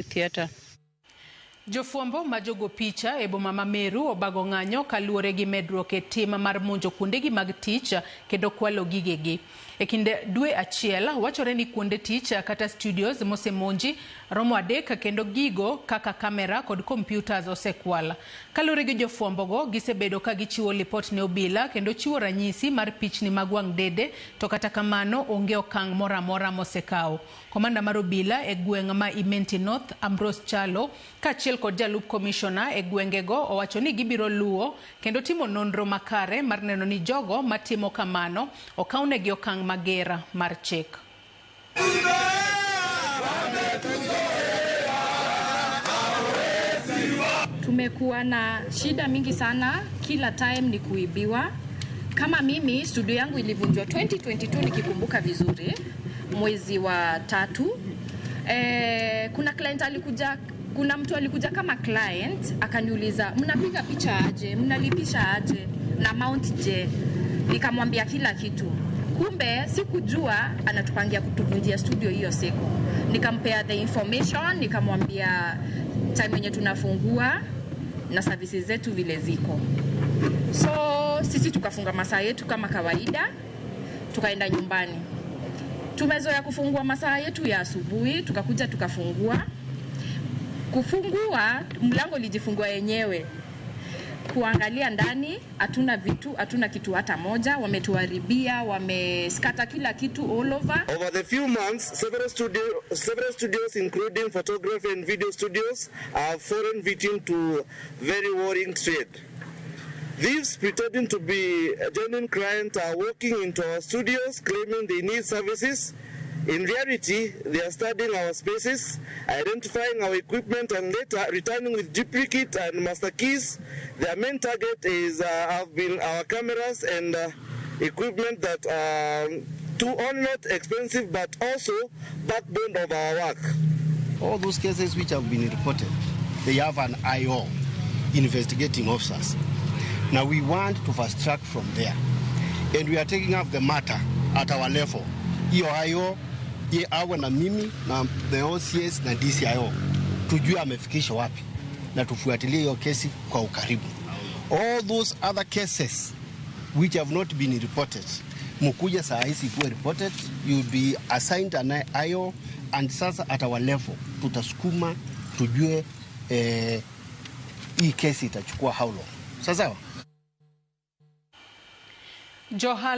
Theatre. Jofwambo ma jogo picha e boma ma Meru obago ng'anyo kaluwore gi medruok e tim mar monjo kuondegi mag tich kendo kwalo gigegi. E kind dwe achiel, wachore ni kuonde tich kata studios mosemonji romo adek kendo gigo kaka kamera kod computers osekwal. Kaluwore gi jofwambogo, gisebedo ka gichiwo lipot ne obila kendo chiwo ranyisi mar pichni mag wang' dede to kata kamano onge okang' moro amora mosekaw. Komanda mar obila e gweng' ma Imenti North, Ambrose Chalo, kaachiel kod jalup komishona e gwengego owacho ni gibiro luwo kendo timo nonro makare mar neno ni jogo matimo kamano okawnegi okang' mager mar chik. Tumekuwa na shida mingi sana, kila time ni kuibiwa. Kama mimi studio yangu ilivunjwa 2022 nikikumbuka vizuri, mwezi wa tatu. Kuna client alikuja, kuna mtu alikuja kama client akaniuliza, mnapiga picha aje, mnalipisha aje na mount je? Nikamwambia kila kitu. Kumbe sikujua anatupangia kutuvunjia studio hiyo siku. Nikampea the information, nikamwambia time yenye tunafungua na services zetu vile ziko. So sisi tukafunga masaa yetu kama kawaida, tukaenda nyumbani. Tumezoea kufungua masaa yetu ya asubuhi, tukakuja tukafungua. Kufungua mlango ulijifungua yenyewe. Kuangalia ndani hatuna vitu, hatuna kitu hata moja, wametuharibia, wameskata kila kitu all over. Over the few months, several studios including photography and video studios have fallen victim to very worrying trade. Thieves pretending to be genuine clients are walking into our studios claiming they need services. In reality, they are studying our spaces, identifying our equipment, and later returning with duplicate and master keys. Their main target is have been our cameras and equipment that are too not expensive but also backbone of our work. All those cases which have been reported, they have an IO, investigating officers. Now we want to fast track from there, and we are taking up the matter at our level. Hiyo IO ye awe na mimi na the OCS na DCIO tujue amefikisha wapi na tufuatilie hiyo kesi kwa ukaribu. All those other cases which have not been reported, mkuja saa hizi ikuwe reported, you'll be assigned an IO, and sasa at our level tutasukuma tujue hii kesi itachukua how long. Sawa sawa. Johala